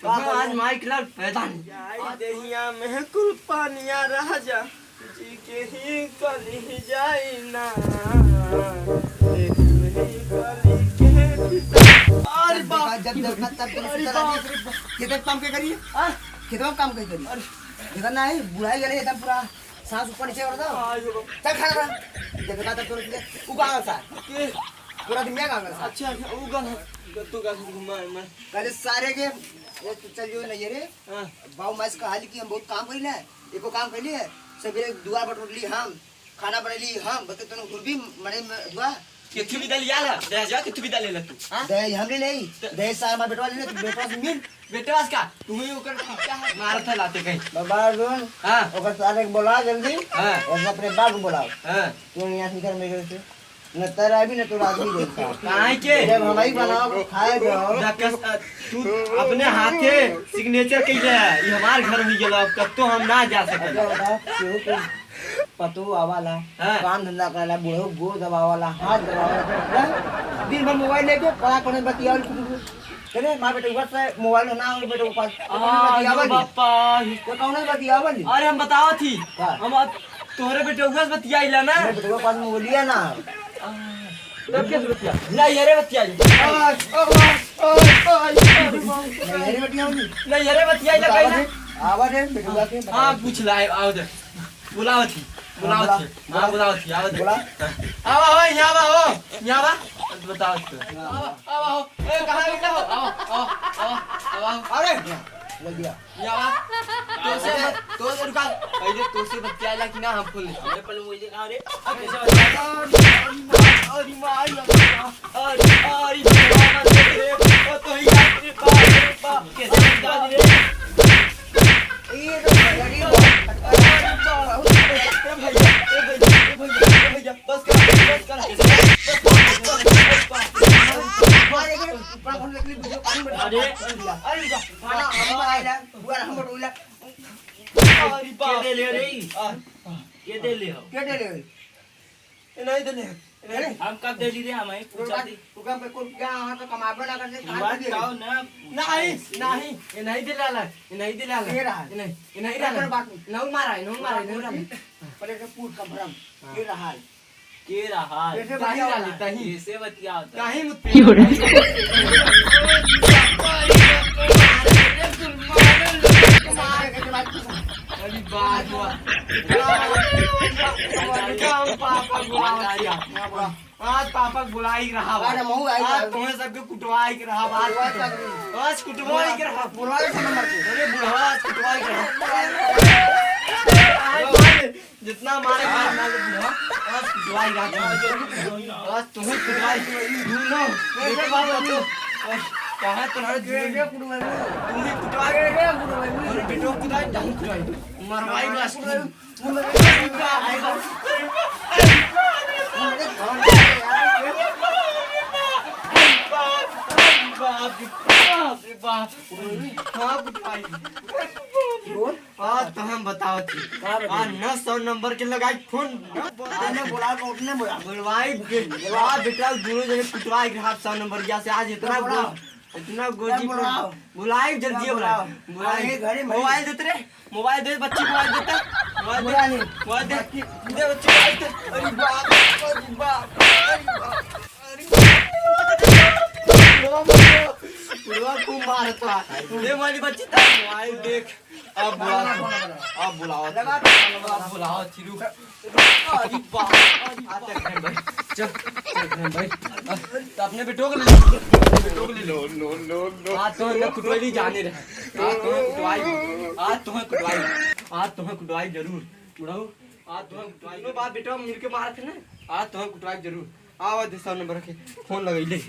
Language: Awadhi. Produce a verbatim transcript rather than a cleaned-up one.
कहाँ आज माइक लाल पैदा नहीं। जाई देहिया में कुल पानिया राजा, जी के ही कली जाई ना, एक नहीं कली के पिता। अरे बाप, जब देखा तब अरे बाप। खेतवा काम के करी? हाँ? खेतवा काम के करी? अरे। देखा ना है, बुढ़ाई गले एकदम पूरा सांस ऊपर नीचे कर दो। हाँ, ये बाप। चल खाना खा। जब देखा तब तुरंत ले, उ कहाँ सा? के? पूरा दुनिया कहाँ सा? अच्छा, अच्छा, उ कहाँ? तू कहाँ घुमा है मैं? कल सारे के, ये तू चल जो नहीं रे। हाँ। बाऊ मैस का हाल की हम बहुत काम करी ले, एको काम कर लिए, सवेरे दुआर बटोर ली हम, खाना बना ली हम, बते तनु हुरबी मने में दुआ। किथु भी दल यार, दहेज किथु भी दल ले तू। हाँ? दहेज हम ले ले, त- दहेज सारा हमार बेटवा ले ले, तू बेटवा से मिल। बेटवा से का? तू ही ओकर खर्चा है, मारत है लाते कहीं। बाबा अर्जुन, हाँ। ओकर सारे के बोला जल्दी, हाँ। और अपने बाप को बोलाओ। हाँ। तू यहाँ से निकल मेरे से। न तेरा भी, न तोरा आदमी देखता। काहे के? जब हमारी बनाओ, खाए जाओ। ना कस-, अ, तू अपने हाथे सिग्नेचर कइले है, ई हमार घर हुई गेल, अब कत्तो हम ना जा सकत। अच्छा बता, केहू के पतो आवाला, हाँ। काम धंधा करला, बूढ़ो गोड़ दबावाला, हाथ दबावाला, हैं? दिन भर मोबाइल लेके पड़ा कोने बतियावल कुकुर। अरे माँ बेटे, ऊपर से मोबाइल ना हो बेटे के पास। तो कौन आ, बतियावल यो जी? बापा। तो कौन बतियावल जी? अरे हम बतावत ही। हाँ। हम अब तोहरे बेटउआ से बतियाइला ना। मेरे बेटउआ पास मोबाइलिया ना। आ, तब कैसे बतिया? नहीं, अरे बतिया। आ, आ, आ, आ, आ, आ, नहीं, अरे बतिया नहीं। नहीं, अरे बतियाइला बताओ कहीं ना। जी। आवा दे, बेटउआ के, हाँ, बताओ। पूछ ला, आओ दे। बुलावत ही, हाँ, बुलावत बुला, ही। बुला। हाँ, बुलावत ही, आवा दे। बुला। आवा हो, यहाँ आवा हो, यहाँ आवा। बताओ तो। आवा, आवा हो। ए, कहाँ गया हो? आवा, आवा, आवा, आवा हो। अरे, लग गया। या बा, तोसे बत-, तोसे रुका। पहिले तोसे बतियाला कि ना हम फूल ले। हमरे पल मुझे कहाँ रे? अब कैसे बतिया? अरे, अरे, अरे, अरे, अरे, बाप रे, ओ तो ही बाप रे, बाप रे, बाप। कैसे बतिया रे? ये तो गरीब है। अरे, बाप रे, ए भैया, ए भैया, ए भैया, ए भैया, बस कर, बस कर, बस कर, बस कर, बस कर। अरे, अरे, अरे, हाँ, हम आइला, बुआ हम बोला। अरे के बाप। दे ले रे? आ, के दे ले हो? के दे ले? ए, नहीं दे ले। अरे। हम कब दे ली रे, हम ही पूछा थी। रुका, रुका, पे कुल क्या, वहाँ तो कमाबे ना करते, कहाँ बात दे ले? कहो ना। नहीं, नहीं, ये नहीं दिलाला, ये नहीं दिलाला। ये रहा। ये नहीं, ये नहीं अरे, रहा। बात नहीं। नौ मारा है, नौ मारा है, नौ मारा है। पहले तो पूछ confirm, हाँ। ये रहा। के रहा? कैसे काहे बतियावला? डाली, काहे? कैसे बतियावता? काहे मुत-, क्यों रे? अरे बाप रे। आज पापा बुलावा किया। आज पापा बुलाई रहा बा। अरे, महू आई आज बा। तुम्हें सबके कुटवाई के रहा बा। आज कुटवाई कुटवाई। आज कुटवाई के रहा। बुलवाई से नंबर के। अरे बुढ़वा, आज कुटवाई के रहा। आज जितना मारे मार ना ले बुढ़वा, आज कुटवाई रात में। आज तुम्हें कुटवाई। दूनो, बेटे बाप तो, कहाँ तुम्हारे दूनो? तुम्हें कुटवाई। अरे बेटो कुटवाई, तुम कुटवाई। मरवाई बस। अरे बाप रे बाप। बाप रे बाप। हाँ, कुटवाई। आज तो हम बतावत ही। का बताई? आज नौ सौ नंबर के लगाई फोन। तूने बोला, कोर्ट ने बोला। बुलवाई के। बोला। आज बेटा दोनों जने कुटवाई के हाथ सौ नंबर से आज इतना बोला। गो-, इतना गोजी बोला। बुलाई जल्दी क्या बुलाई। बोला? बुलाई। अरे घरे में। मोबाइल देते रे। मोबाइल दे बच्ची, मोबाइल देते। मोबाइल दे। बोला नहीं। मोबाइल दे। दे बच्ची मोबाइल दे। अरे बाप, अरे बाप, अरे बाप, अरे बाप। बुढ़वा खूब मारता। दे मोबाइल बच्ची, मोबाइल देख। अब बुलाओ, अब बुलाओ, अब बुलाओ, चिरू। अरे बाप, अरे बाप। चल, चल, भाई। तो अपने बेटो को ले लो, अपने बेटो को ले लो। No, no, no, no। आज तो इन्हें कुटवाई जाने रहे। आज तो इन्हें कुटवाई, आज तो इन्हें कुटवाई, आज तो इन्हें कुटवाई जरूर। बुढ़ऊ, आज तो इन्हें कुटवाई। दोनों बाप बेटा मिलके मारत है ना। आज तो इन्हें कुटवाई जरूर। आवा दे सौ नंबर के फोन लगाई ले।